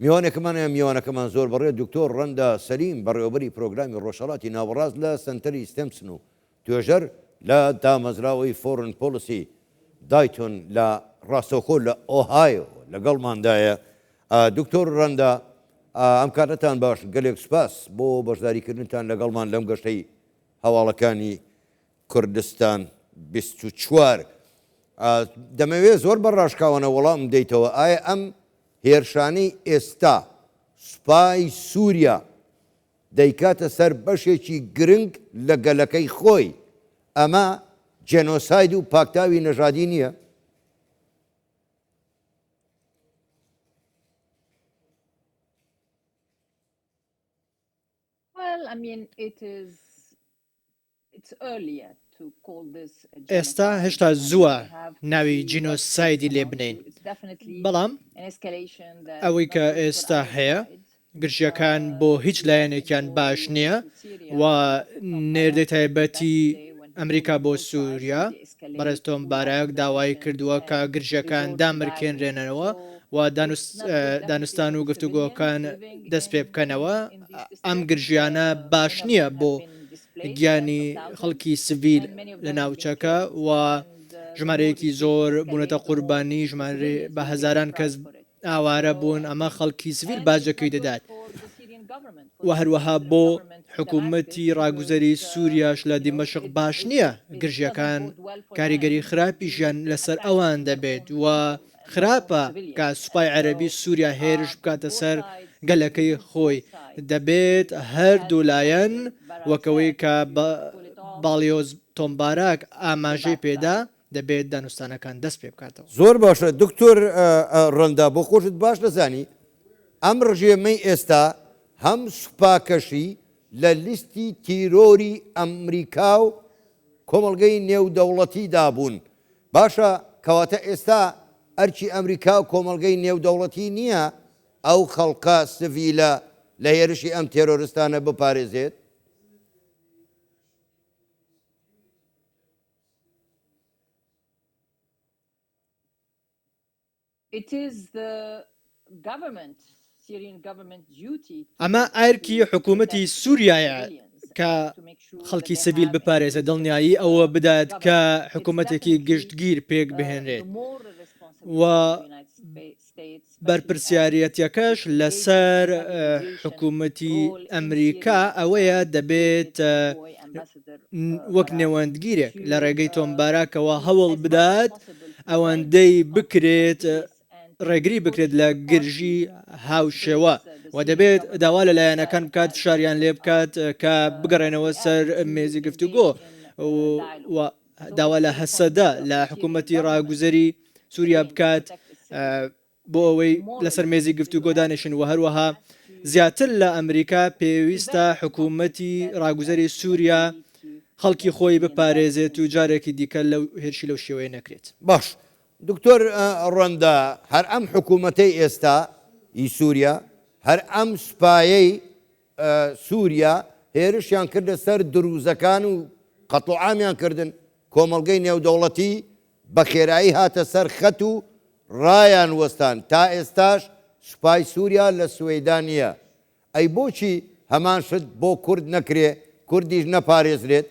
میوانێکمان هەیە، میوانەکەمان زۆر بەڕێز دکتۆر ڕەندا سەلیم بەڕێوەبەری پرۆگرامی ڕۆژهەڵاتی ناوەڕاست لە سەنتەری ستێمسن و توێژەر لە دامەزراوەی فۆرن پۆڵسی دایتۆن لە ڕاستەوخۆ لە ئۆهایۆ لەگەڵماندایە. دکتۆر ڕەندا ئەم کاتەتان باش، گەلێک سوپاس بۆ بەشداریکردنتان لەگەڵمان لەم گەشتەی هەواڵەکانی کوردستان 24. دەمەوێت زۆر بە ڕاشکاوانە وەڵامم دەیتەوە، ئایا ئەم هێرشانەی ئێستا سوپای سووریا دەیکاتە سەر بەشێکی گرنگ لە گەلەکەی خۆی، ئەمە جێنۆساید و پاکتاوی نەژادی نییە؟ ئێستا هێشتا زووە ناوی جینۆسایدی لێ بنێین، بەڵام ئەوەی کە ئێستا هەیە گرژییەکان بۆ هیچ لایەنێکیان باش نییە و نێردەی تایبەتی ئەمریکا بۆ سووریا بەڕێز تۆم باراک داوای کردووە کە گرژییەکان دامرکێنرێنەوە و دانوستان و گفتوگۆکان دەست پێ بکەنەوە. ئەم گرژییانە باش نییە بۆ گیانی خەڵکی سڤیل لە ناوچەکە و ژمارەیەکی زۆر بوونەتە قوربانی، ژمارەی بە هەزاران کەس ئاوارە بوون، ئەمە خەڵکی سڤیل باجەکەی دەدات و هەروەها بۆ حکوومەتی ڕاگوزەری سووریاش لە دیمەشق باش نییە، گرژییەکان کاریگەری خراپیشیان لەسەر ئەوان دەبێت و خراپە کە سوپای عەرەبی سووریا هێرش بکاتە سەر گەلەکەی خۆی، دەبێت هەردوو لایەن وەک ئەوەی کە باڵیۆز تۆم باراک ئاماژەی پێدا، دەبێت دانوستانەکان دەست پێ بکاتەوە. زۆر باشە دکتۆر ڕەندا بۆ خۆشت باش دەزانی ئەم ڕژێمەی ئێستا هەم سوپاکەشی لە لیستی تیرۆری ئەمریکا و کۆمەڵگەی نێودەوڵەتیدا بوون باشە کەواتە ئێستا ئەرکی ئەمریکا و کۆمەڵگەی نێودەوڵەتی نییە ئەو خەڵکە سڤیلە لە هێرشی ئەم تێرۆرستانە بپارێزێت؟ ئەمە ئەرکی حکوومەتی سووریایە کە خەڵکی سڤیل بپارێزێت، دڵنیایی ئەوە بدات کە حکوومەتێکی گشتگیر پێک بهێنرێت و بەرپرسیاریەتیەکەش لەسەر حکوومەتی ئەمریکا ئەوەیە دەبێت وەک نێوەندگیرێک لە ڕێگەی تۆم باراکەوە هەوڵ بدات ئەوەندەی بکرێت ڕێگری بکرێت لە گرژی هاوشێوە و دەبێت داوا لە لایەنەکان بکات فشاریان لێ بکات کە بگەڕێنەوە سەر مێزی گفتوگۆ و داوا لە هەسەدە لە حکوومەتی ڕاگوزەری سووریا بکات بۆ ئەوەی لەسەر مێزی گفتوگۆ دانیشن و هەروەها زیاتر لە ئەمریکا پێویستە حکوومەتی ڕاگوزەری سووریا خەڵکی خۆی بپارێزێت و جارێکی دیکە لەو هێرشی لەو شێوەیە نەکرێت. باش دکتۆر ڕەندا هەر ئەم حکوومەتەی ئێستا ی سووریا هەر ئەم سوپایەی سووریا هێرشیان کردە سەر دروزەکان و قەتڵوعامیان کردن، کۆمەڵگەی نێودەوڵەتی بە خێرایی هاتە سەر خەت و ڕایان وەستان، تا ئێستاش سوپای سووریا لە سوەیدا نییە، ئەی بۆچی هەمان شت بۆ کورد نەکرێ، کوردیش نەپارێزرێت؟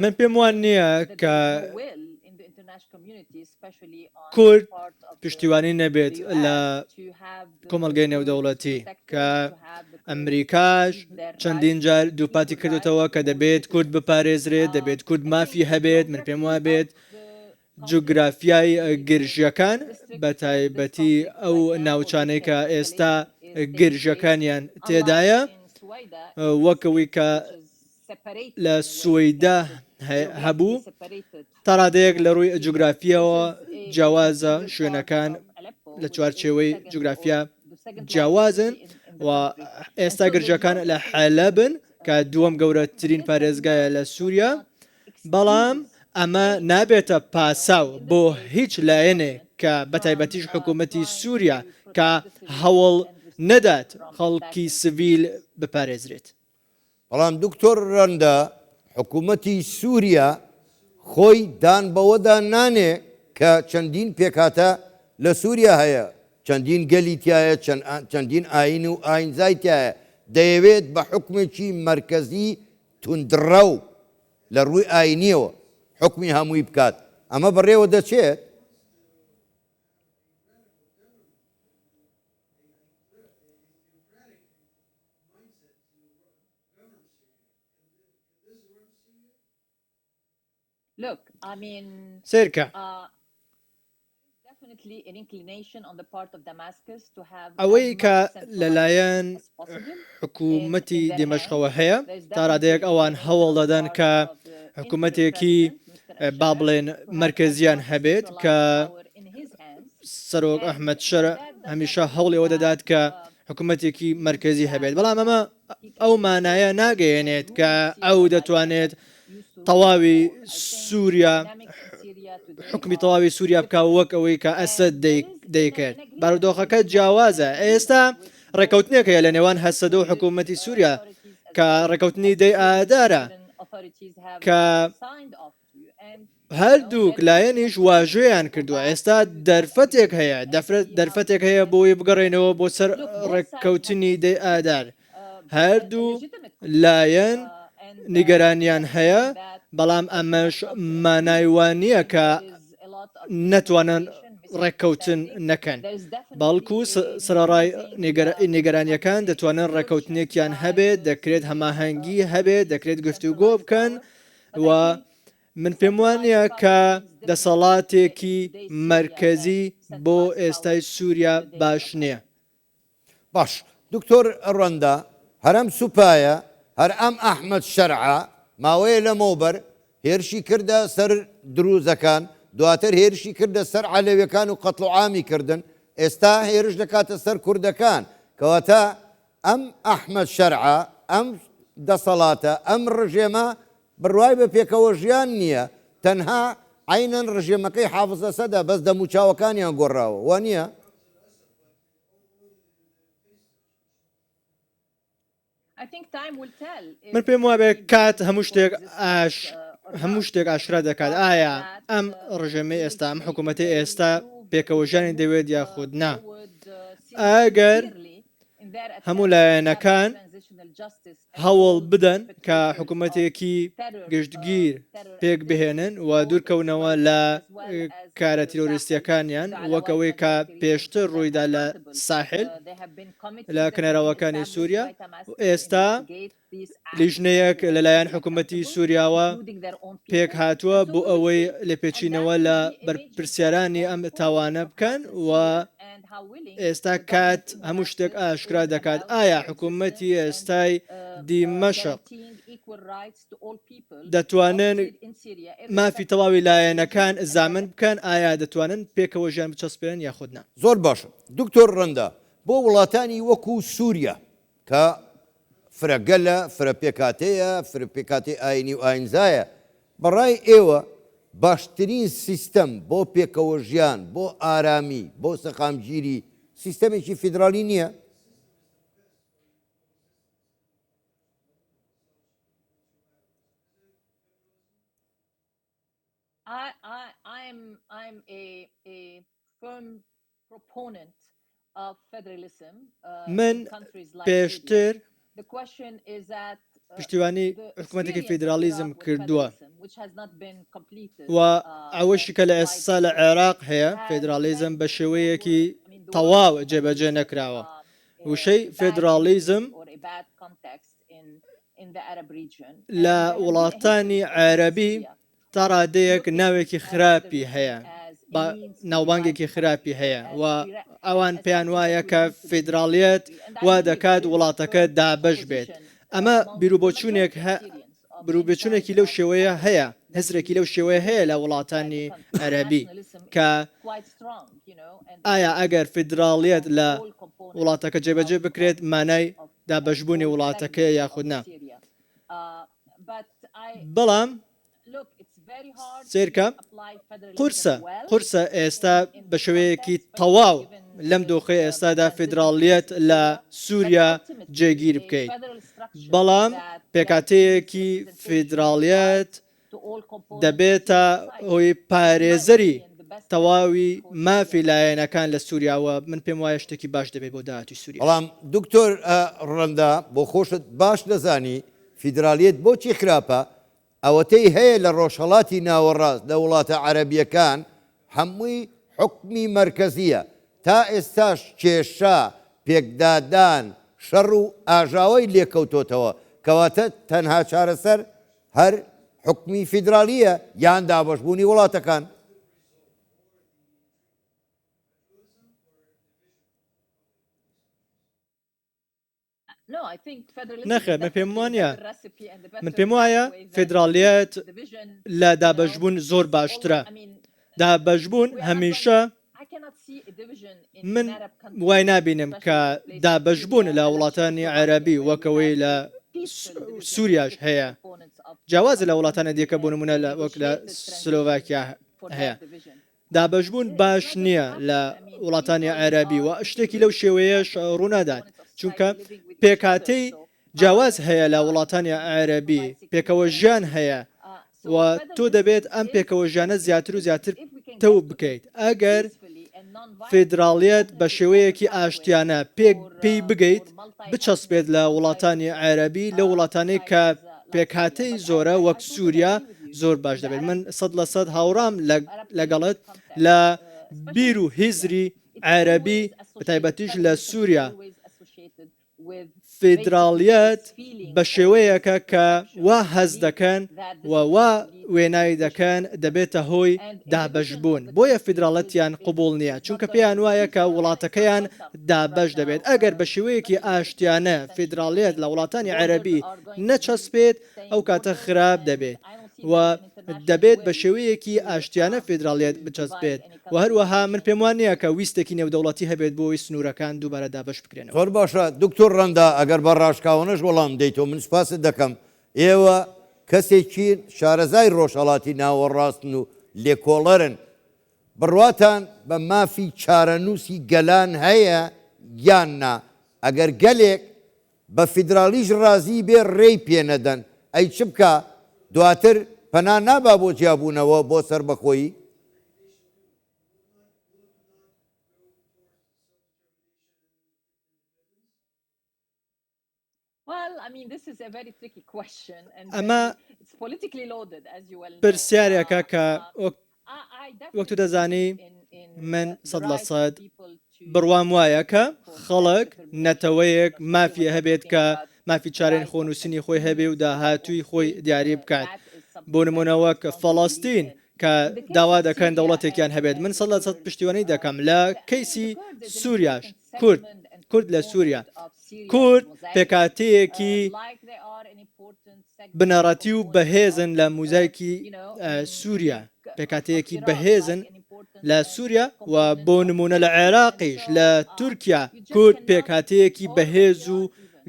من پێم وا نییە کە کورد پشتیوانی نەبێت لە کۆمەڵگەی نێودەوڵەتی کە ئەمریکاش چەندین جار دووپاتی کردوتەوە کە دەبێت کورد بپارێزرێت دەبێت کورد مافی هەبێت من پێم وا بێت جوگرافیای گرژییەکان، بەتایبەتی ئەو ناوچانەی کە ئێستا گرژییەکانیان تێدایە، وەک ئەوەی کە لە سوەیدا هەبوو، تا ڕادەیەک لە ڕووی جوگرافییەوە جیاوازە، شوێنەکان لە چوارچێوەی جوگرافیا جیاوازن و ئێستا گرژییەکان لە حەلەبن کە دووەم گەورەترین پارێزگایە لە سووریا، بەڵام ئەمە نابێتە پاساو بۆ هیچ لایەنێک کە بەتایبەتیش حکوومەتی سووریا کە هەوڵ نەدات خەڵکی سڤیل بپارێزرێت. بەڵام دکتۆر رەندا حکومەتی سوریا خۆی دان بەوەدا نانێ کە چەندین پێکهاتە لە سوریا هەیە، چەندین گەلی تیایە، چەندین ئاین و ئاینزای تیایە، دەیەوێت بە حوکمێکی مەرکەزی توندڕەو لە ڕووی ئاینیەوە حوکمی هەمووی بکات، ئەمە بەڕێوە دەچێت؟ سەیرکە، ئەوەی کە لەلایەن حکوومەتی دیمەشقەوە هەیە، تا ڕادەیەک ئەوان هەوڵ دەدەن کە حکوومەتێکی با بڵێن مەرکەزیان هەبێت کە سەرۆک ئەحمەد شەرع هەمیشە هەوڵی ئەوە دەدات کە حکوومەتێکی مەرکەزی هەبێت، بەڵام ئەمە ئەو مانایە ناگەیەنێت کە ئەو دەتوانێت تەواوی سووریا حکومی تەواوی سووریا بکە وەک ئەوەی کە ئەسەد دەیکرد. بارودۆخەکە جیاوازە. ئێستا ڕێککەوتنێک هەیە لە نێوان هەسەدە و حکوومەتی سووریا کە ڕێککەوتنی دەی ئادارە کە هەردووک لایەنیش واژۆیان کردووە، ئێستا دەرفەتێک هەیە، دەرفەتێک هەیە بۆی بگەڕێنەوە بۆ سەر ڕێککەوتنی دەی ئادار. هەردوو لایەن نیگەرانیان هەیە، بەڵام ئەمەش مانای وا نییە کە نەتوانن ڕێککەوتن نەکەن، بەڵکو سەرەڕای نیگەرانییەکان دەتوانن ڕێککەوتنێکیان هەبێت، دەکرێت هەماهەنگی هەبێت، دەکرێت گفتوگۆ بکەن و من پێم وانییە کە دەسەڵاتێکی مەرکەزی بۆ ئێستای سووریا باش نییە. باش دکتۆر ڕەندا هەر ئەم سوپایە هەر ئەم ئەحمەد شەرعە ماوەیە لەمەوبەر هێرشی کردە سەر دروزەکان دواتر هێرشی کردە سەر عەلەویەکان و قەتڵوعامی کردن ئێستا هێرش دەکاتە سەر کوردەکان کەواتە ئەم ئەحمەد شەرعە ئەم دەسەڵاتە ئەم ڕژێمە بڕوای بە پێکەوە ژیان نییە تەنها عەینەن ڕژێمەکەی حافز ئەسەدە بەس دەموچاوەکانیان گۆڕاوە وانییە؟ من پێم وابێ کات هەموو شتێک ئاش هەموو شتێک ئاشکرا دەکات ئایا ئەم ڕژێمەی ئێستا ئەم حکوومەتی ئێستا پێکەوە ژیانی دەوێت یاخود نا ئەگەر هەموو لایەنەکان هەوڵ بدەن کە حکوومەتێکی گشتگیر پێک بهێنن و دوورکەونەوە لە کارە تیرۆریستیەکانیان وەک ئەوەی کە پێشتر ڕوویدا لە ساحل لە کنەرەوەکانی سووریا و ئێستا لیژنەیەک لەلایەن حکوومەتی سووریاوە پێک هاتووە بۆ ئەوەی لێپێچینەوە لە بەرپرسیارانی ئەم تاوانە بکەن و ئێستا کات هەموو شتێک ئاشکرا دەکات ئایا حکوومەتی ئێستای دیمەشق دەتوانن مافی تەواوی لایەنەکان زامن بکەن ئایا دەتوانن پێکەوە ژیان بچەسپێنن یاخود نا؟ زۆر باشە دکتۆر ڕەندا بۆ وڵاتانی وەکو سوریا کە فرە گەلە، فرە پێکهاتەیە، فرە پێکهاتەی ئاینی و ئاینزایە، بەڕای ئێوە باشترین سیستەم بۆ پێکەوەژیان، بۆ ئارامی، بۆ سەقامگیری سیستەمێکی فیدرالی نییە؟ من پێشتر پشتیوانی حکومەتێکی فیدراڵیزم کردووە و ئەوەشی کە لە ئێستا لە عێراق هەیە فیدراڵیزم بە شێوەیەکی تەواو جێبەجێ نەکراوە. وشەی فیدراڵیزم لە وڵاتانی عەرەبی تا ڕادەیەک ناوێکی خراپی هەیە، ناوبانگێکی خراپی هەیە و ئەوان پێیان وایە کە فیدراڵیەت وا دەکات وڵاتەکە دابەش بێت. ئەمە بیروبۆچوونێک بروبچونێکی لەو شێوەیە هەیە، هزرێکی لەو شێوەیە هەیە لە وڵاتانی عەرەبی کە ئایا ئەگەر فیدراڵیەت لە وڵاتەکە جێبەجێ بکرێت مانای دابەشبوونی وڵاتەکەیە یاخود نا. بەڵام. سەیرکە قورسە قورسە ئێستا بە شێوەیەکی تەواو لەم دۆخەی ئێستادا فیدراڵیەت لە سووریا جێگیر بکەیت بەڵام پێکاتەیەکی فیدراڵیەت دەبێتە هۆی پارێزەری تەواوی مافی لایەنەکان لە سووریا و من پێم وایە شتێکی باش دەبێت بۆ داهاتووی سووریا. بەڵام دکتۆر ڕەندا بۆ خۆشت باش دەزانی فیدرالیەت بۆچی خراپە، ئەوەتەی هەیە لە ڕۆژهەڵاتی ناوەڕاست لە وڵاتە عەرەبیەکان هەمووی حوکمی مەرکەزیە، تا ئێستاش کێشە، پێکدادان، شەڕ و ئاژاوەی لێکەوتۆتەوە، کەواتە تەنها چارەسەر هەر حوکمی فیدرالییە یان دابەشبوونی وڵاتەکان. نەخێر من پێم وانە من پێم وایە فیدراڵیەت لە دابەشبوون زۆر باشترە دابەشبوون هەمیشە من وای نابینم کە دابەشبوون لە وڵاتانی عێرەبی وەکەوەی لە سووریاش هەیە جیاوازە لە وڵاتانە دیکە بۆ نمونە لە وەک لە سلۆڤاکیا هەیە دابەشبوون باش نییە لە وڵاتانی عێرەبی و شتێکی لەو شێوەیەش ڕوونادات چونکە پێکهاتەی جیاواز هەیە لە وڵاتانی عێرەبی پێکەوە ژیان هەیە و تۆ دەبێت ئەم پێکەوە ژیانە زیاتر و زیاتر پتەو بکەیت ئەگەر فیدراڵیەت بە شێوەیەکی ئاشتیانە پێک پێی بگەیت بچەسپێت لە وڵاتانی عێرەبی لە وڵاتانەی کە پێکهاتەی زۆرە وەک سووریا زۆر باش دەبێت من 100% هاوڕام لەگەڵت لە بیر و هزری عێرەبی بەتایبەتیش لە سووریا فیدراڵیەت بە شێوەیەکە کە وا هەست دەکەن و وا وێنای دەکەن دەبێتە هۆی دابەشبوون، بۆیە فیدراڵەتیان قبوڵ نییە، چونکە پێیان وایە کە وڵاتەکەیان دابەش دەبێت، ئەگەر بە شێوەیەکی ئاشتیانە فیدراڵیەت لە وڵاتانی عەرەبی نەچەسپێت ئەو کاتە خراپ دەبێت و دەبێت بە شێوەیەکی ئاشتیانە فیدراڵیەت بچەسپێت. و هەروەها من پێم وا نییە کە ویستێکی نێودەوڵەتی هەبێت بۆ ئەوەی سنوورەکان دووبارە دابەش بکرێنەوە. زۆر باشە دکتۆر ڕەندا ئەگەر بە ڕاشکاوانەش وەڵام بدەیتەوە من سوپاست دەکەم. ئێوە کەسێکی شارەزای ڕۆژهەڵاتی ناوەڕاستن و لێکۆڵەرن. بڕواتان بە مافی چارەنووسی گەلان هەیە یان نا؟ ئەگەر گەلێک بە فیدراڵیش ڕازی بێ ڕێی پێ نەدەن ئەی چ بکا؟ دواتر پەنا نابا بۆ جیابوونەوە بۆ سەربەخۆیی؟ ئەمە پرسیارێکە کە وەک وەک تۆ دەزانی من 100% بڕوام وایە کە خەڵک نەتەوەیەک مافی هەبێت کە مافی چارەی خۆنووسینی خۆی هەبێ و داهاتووی خۆی دیاری بکات بۆ نمونە وەک فەڵەستین کە داوا دەکەن دەوڵەتێکیان هەبێت من 100% پشتیوانی دەکەم لە کەیسی سووریاش کورد کورد لە سووریا کورد پێکهاتەیەکی بنەڕەتی و بەهێزن لە موزایکی سووریا پێکهاتەیەکی بەهێزن لە سووریا و بۆ نمونە لە عێراقیش لە تورکیا کورد پێکهاتەیەکی بەهێز و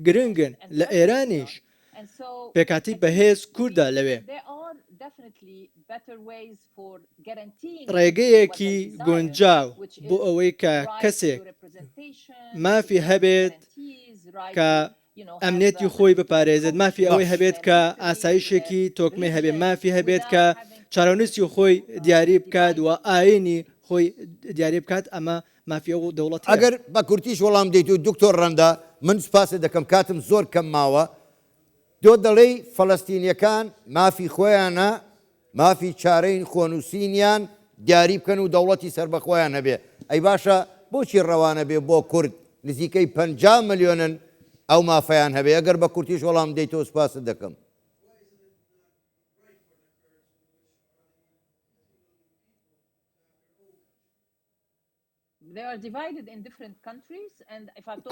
گرنگن لە ئێرانیش پێکهاتەی بەهێز کوردە لەوێ. ڕێگەیەکی گونجاو بۆ ئەوەی کە کەسێک مافی هەبێت کە ئەمنیەتی خۆی بپارێزێت، مافی ئەوەی هەبێت کە ئاسایشێکی تۆکمەی هەبێت، مافی هەبێت کە چارەنووسی خۆی دیاری بکات و ئاینی خۆی دیاری بکات، ئەمە مافی ئەو دەوڵەتەیە. ئەگەر بە کورتیش وەڵام دەیت و دکتۆر ڕەندا من سوپاست دەکەم کاتم زۆر کەم ماوە تۆ دەڵێی فەلەستینیەکان مافی خۆیانە مافی چارەی خۆنووسینیان دیاری بکەن و دەوڵەتی سەربەخۆیان هەبێ ئەی باشە بۆچی ڕەوانە بێ بۆ کورد نزیکەی 50 ملیۆنن ئەو مافەیان هەبێ ئەگەر بە کورتیش وەڵام دەیتەوە سوپاست دەکەم.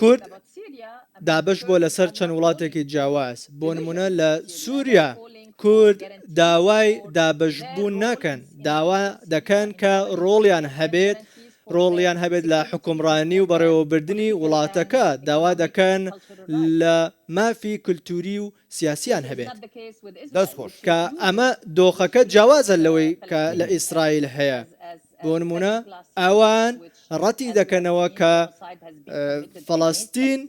کورد دابەش بووە لەسەر چەند وڵاتێکی جیاواز، بۆ نموونە لە سووریا کورد داوای دابەشبوون ناکەن، داوا دەکەن کە ڕۆڵیان هەبێت. ڕۆڵیان هەبێت لە حوکمڕانی و بەڕێوەبردنی وڵاتەکە، داوا دەکەن لە مافی کولتووری و سیاسیان هەبێت. دەست خۆش. کە ئەمە دۆخەکە جیاوازە لەوەی کە لە ئیسرائیل هەیە. بۆ نموونە ئەوان ڕەتی دەکەنەوە کە فەڵەستین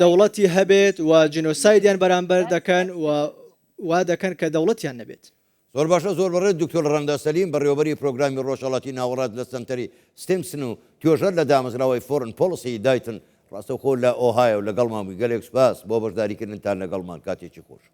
دەوڵەتی هەبێت و جینۆسایدیان بەرامبەر دەکەن و وا دەکەن کە دەوڵەتیان نەبێت. زۆر باشە زۆر بەڕێز دکتۆر ڕەندا سەلیم بەڕێوەبەری پرۆگرامی ڕۆژهەڵاتی ناوەڕاست لە سەنتەری ستیمسن و توێژەر لە دامەزراوەی فۆرن پۆڵسی دایتن ڕاستەوخۆ لە ئۆهایۆ لەگەڵمان بووی گەلێک سوپاس بۆ بەشداریکردنتان لەگەڵمان کاتێکی خۆش.